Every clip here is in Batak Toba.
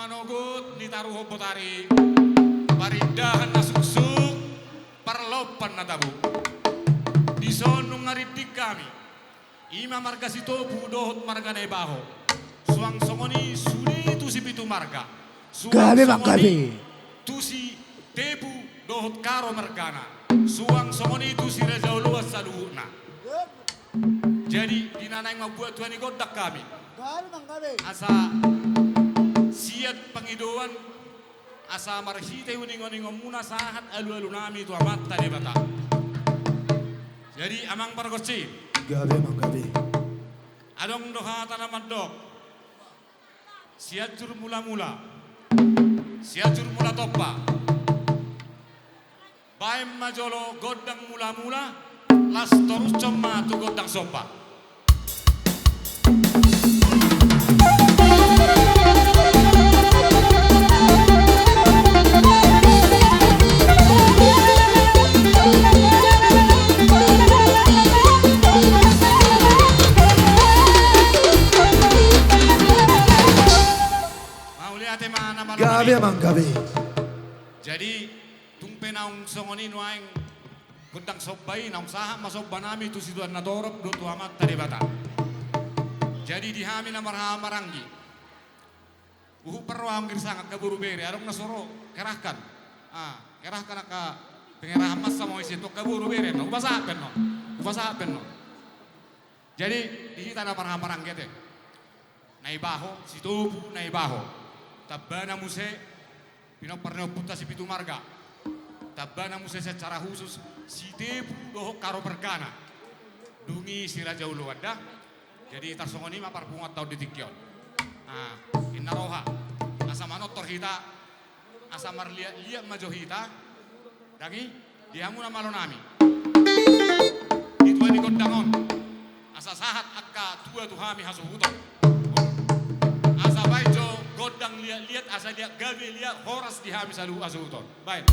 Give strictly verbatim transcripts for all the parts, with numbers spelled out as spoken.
Manogot ni taruhon botari, parindahan na suksuk, parlompan na tabo. Dison nunga rinding hami, i ma marga Sitopu dohot marga Naibaho. Suang songon i sude tu Sipitu Marga. Suang songon i tu Sitepu dohot Karo margana. Suang songon i tu Siraja Oloan saluhutna. Jadi, di na naeng mambuat tua ni gondang hami, asa siat pangidoan, asa marhite uninguningonmuna sahat alualunami tu Amanta Debata. Jadi, amang pargonsi, gabe ma gabe. Adong do hata na mandok: Sianjur Mulamula, Sianjur Mula Tompa. Baen ma jolo gondang mulamula, las torushon ma tu gondang somba. Mauliate ma na malo. Gabe ma gabe. Jadi, tung pe naung songon i nuaeng gondang somba i, naung sahat ma sombanami tu situan na torop dohot tu Amanta Debata. Jadi, di hami na marhaha maranggi, huhut parrohahon girgir sanga angka boru bere, adong na so ro, kerahkan. Ah, kerahkan angka pengerahan massa ma ise tu angka boru bere, no. Hupasahat pe, no. Hupasahat pe, no. Jadi, di hita na marhaha maranggi, ate, Naibaho, Sitopu, Naibaho. Tambana muse pinompar ni ompunta Sipitu Marga. Tambana muse secara khusus Sitepu dohot Karo margana. Dung i Siraja Oloan da. Jadi, tarsongon i ma parpunguanta on di tingki on. Ah, inna roha. Asa manortor hita, asa marliatliat ma jo hita. Dang i, di hamu na malonami, di tua ni gondang on, asa sahat angka tua tu hami hasuhuton. Asa baen jo gondang liatliat, asa liat gabe, liat horas di hami saluhut hasuhuton. Baen.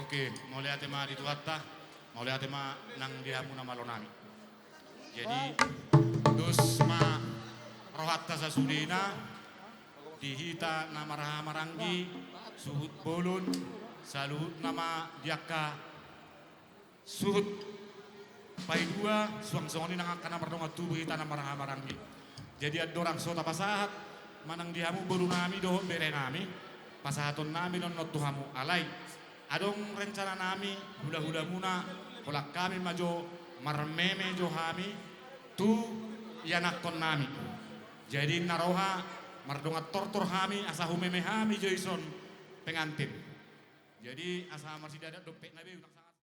Oke, mauliate ma di Tuhanta, mauliate ma nang di hamu na malo nami. Jadi, dos ma rohanta sasudena, di hita na marhahamaranggi, suhut bolon, saluhutna ma di angka suhut paidua, suang songon i nang angka na mardongan tubu hita na marhahamaranggi. Jadi andorang so tapasahat manang di hamu boru nami dohot bere nami, pasahaton nami do on tu hamu, alai adong rencana nami, hulahulamuna, holan hami ma jo marmeme jo hami tu ianakhon nami. Jadi na roha mardongan tortor hami asa humeme hami jo dison pengantin. Jadi asa marsidadat dope na be unang sangat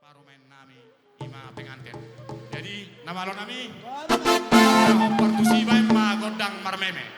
parumaen nami ima pengantin. Jadi na malo nami, hombar tusi, baen ma gondang marmeme.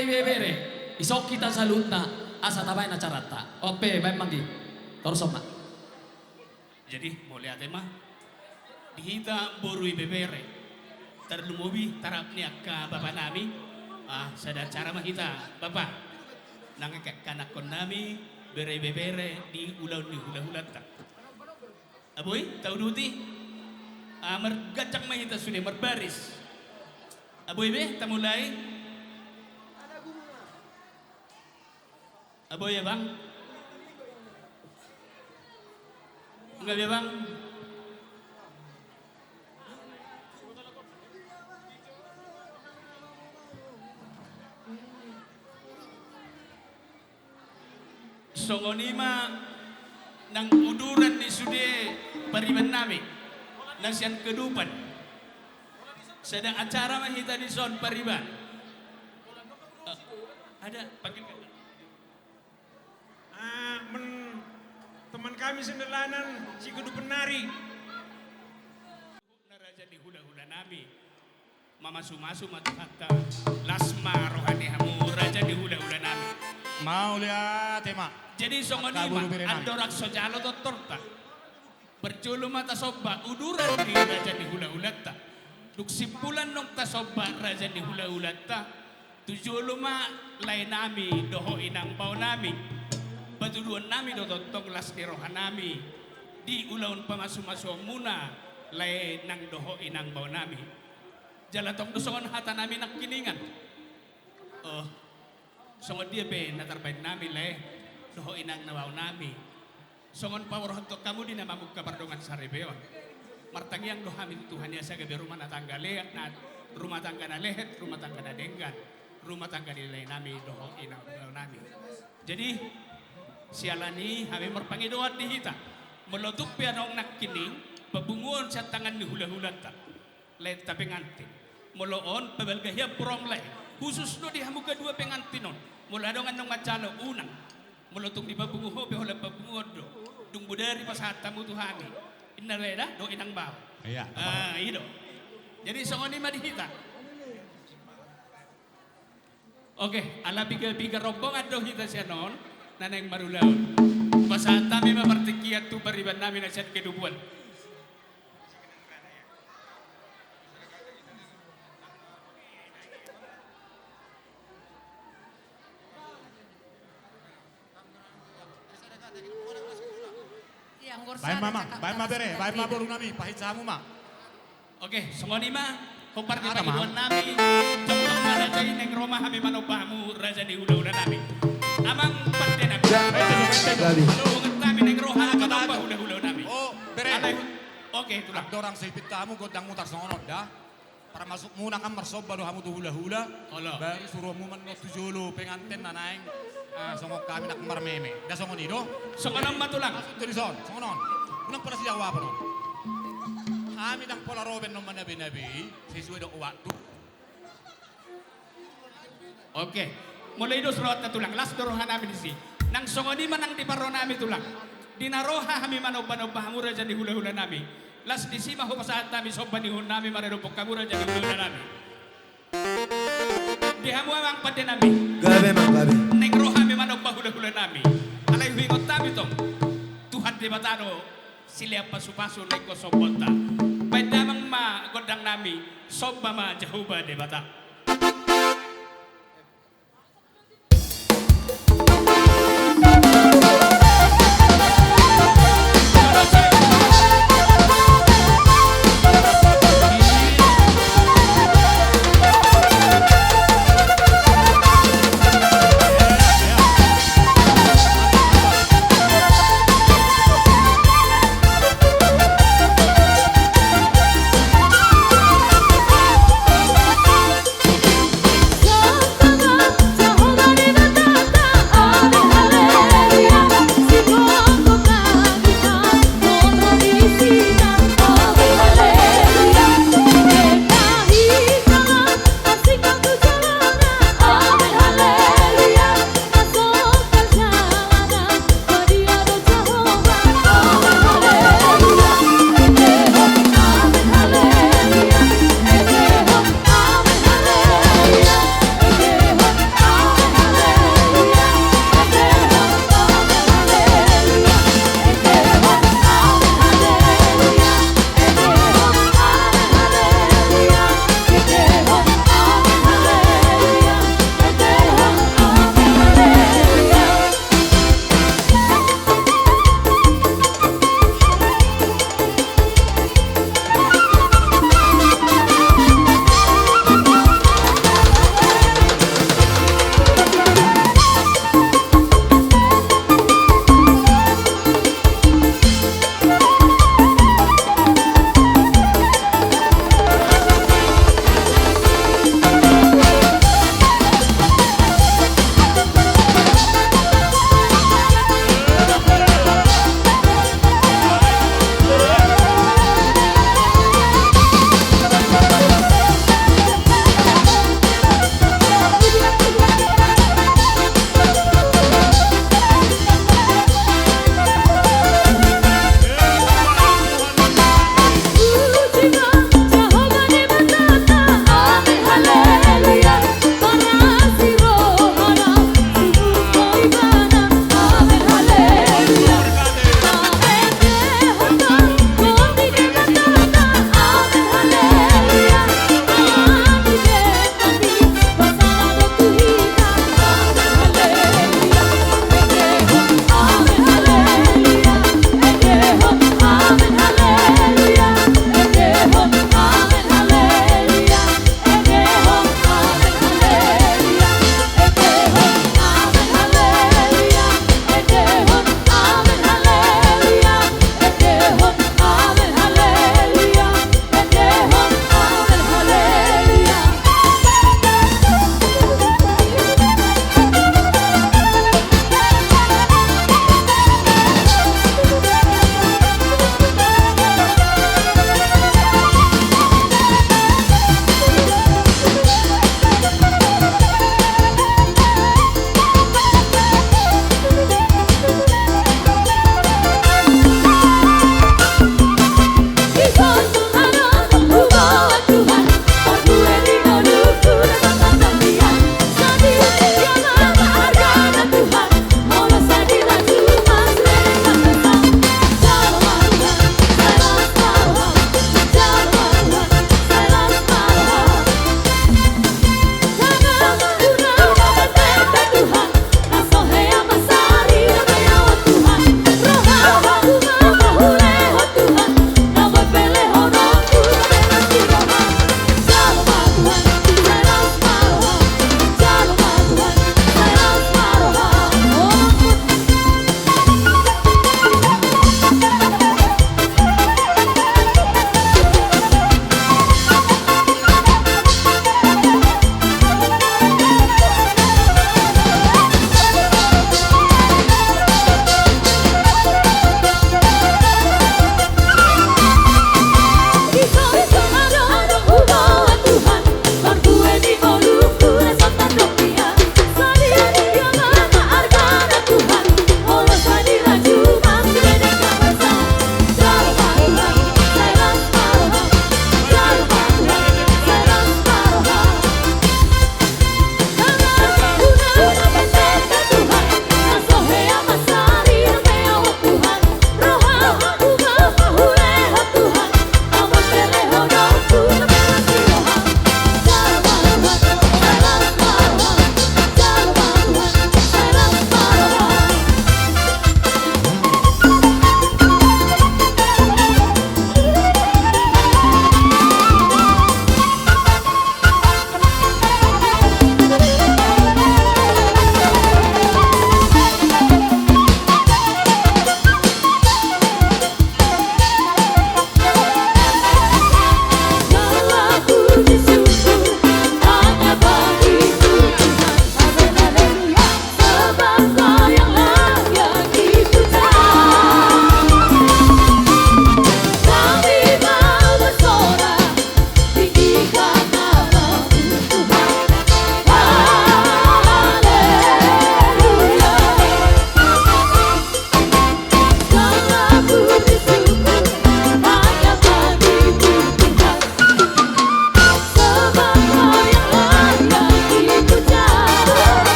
Ibebere, ison hita saluhutna, asa tabaen acaranta. Ope, baen ma anggi. Torus ma. Jadi, mauliate ma. Di hita boru Ibebere. Tarlumobi tarap ni angka bapa nami. Ah, sada acara ma hita, Bapa. Nang angka anakkon nami, bere Ibebere di ulaon ni hulahulanta. Aboi, tauduti. Ah, marganjang ma hita sude, marbaris. Aboi be, tamulai. Aboi, Abang. Nga be, Abang. Songon i ma nang uduran ni sude pariban nami na sian Kedupan. Sada acara ma hita dison, pariban. Eh, ada, panggil. Ah, men-, teman kami sendalanan si Kedupan nari. Na raja ni hulahula nami. Mamasumasu ma Tuhanta. Las ma roha ni hamu raja ni hulahula nami. Mauliate ma. Jadi songon i ma, andorang so jalo tortorta, parjolo ma tasomba uduran ni raja ni hulahulanta. Dung simpulan nunga tasomba raja ni hulahulanta, tu jolo ma lae nami dohot inang bao nami. Patuduhon nami do tongtong las ni roha nami di ulaon pamasumasuonmuna, lae nang dohot inang bao nami. Jala tong do songon hata nami nangkiningan. Oh, songon dia pe na tarbaen nami, lae dohot inang na bao nami. Songon paborhathon hamu di na mamungka pardongan saripeon. Martangiang do hami tu Tuhan i asa gabe rumah na tangga le-, na, rumah tangga na lehet, rumah tangga na denggan, rumah tangga ni lae nami dohot inang bao nami. Jadi, siala ni i hami marpangidoan di hita. Molo tung pe adong nangkining papunguon sian tangan ni hulahulanta, lae, ta pengantin. Molo on, pabalga hian pura on, lae. Khusus do di hamu gadua pengantin on. Molo adong annon manjalo, unang. Molo tung dipapungu ho pe, holan papunguon do. Dung bodari pasahat hamu tu hami. Inna, lae, da, dohot inang bao. Iya. Ah, i do. Jadi songon i ma di hita. Oke, ala piga-piga rombongan do hita sian on, na naeng marulaon. Pasahat hami ma partingkian tu pariban nami na sian Kedupan. Baen ma, baen ma bere, baen ma boru nami, pahinsa hamu ma. Oke, songon i ma, hombar ni pangidoan nami, jomjom ma raja i, naeng ro ma hami manomba hamu raja ni hulahula nami. Amang pande nami. Hami naeng ro hami manomba hulahula nami. Oh, bere. Oke, tulang. Andorang so ipinta hamu gondang mutar songon on da. Parmasukmuna kan marsomba do hamu tu hulahula. Olo. Baru suruonmu ma annon tu jolo penganten na naeng, ah, songon hami na marmeme. Da songon i do? Songon on ma, tulang. Maksud tu dison, songon on. Unang pola sijawab on. Hami ndang pola ro be annon manabe-nabe i, sesuai dohot waktu. Oke. Molo i do sude rohanta, tulang, las do roha nami disi. Nang songon i ma nang di parro nami, tulang. Di na ro hami manomba-nomba hamu raja ni hulahula nami, las disi ma hupasahat hami somba ni uhum nami maradophon hamu raja ni hulahula nami. Di hamu amang pande nami. Gabe ma, gabe. Naeng ro hami manomba hulahula nami. Alai huingot hami tong, Tuhan Debata do silehon pasupasu na ingkon sombonta. Baen damang ma gondang nami, somba ma Jahowa Debata.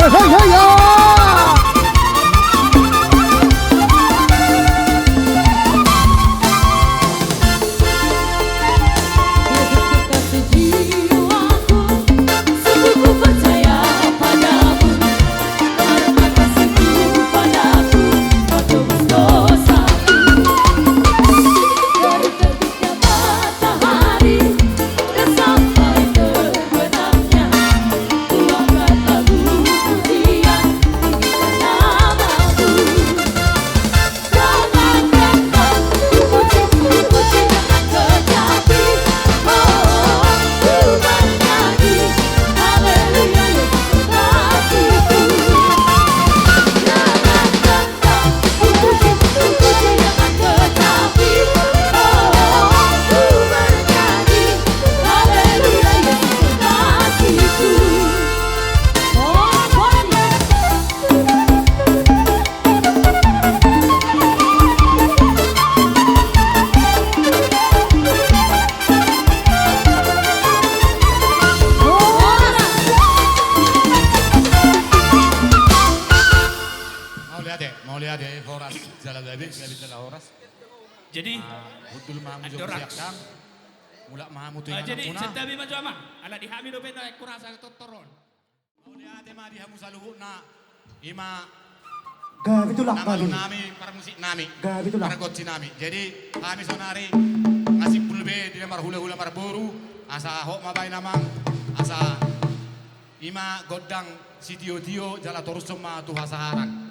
Hei, hei, hei! Mauliate, mauliate, horas jala gabe, gabe jala horas. Jadi, ah, hundul ma hamu jo, andorang siakkang. Mulak ma hamu tu, ah, ingananmuna. Jadi, santabi ma jo, amang. Ala di hami dope na kurasa tortor on. Mauliate ma di hamu saluhutna. Ima. Gabe tulang na malu nami, parmusik nami. Gabe tulang. Pargonsi nami. Jadi, hami saonari nga simpul be di na marhulahula marboru, asa hot ma baen, amang, asa ima gondang sitiotio jala torushon ma tu hasaharan.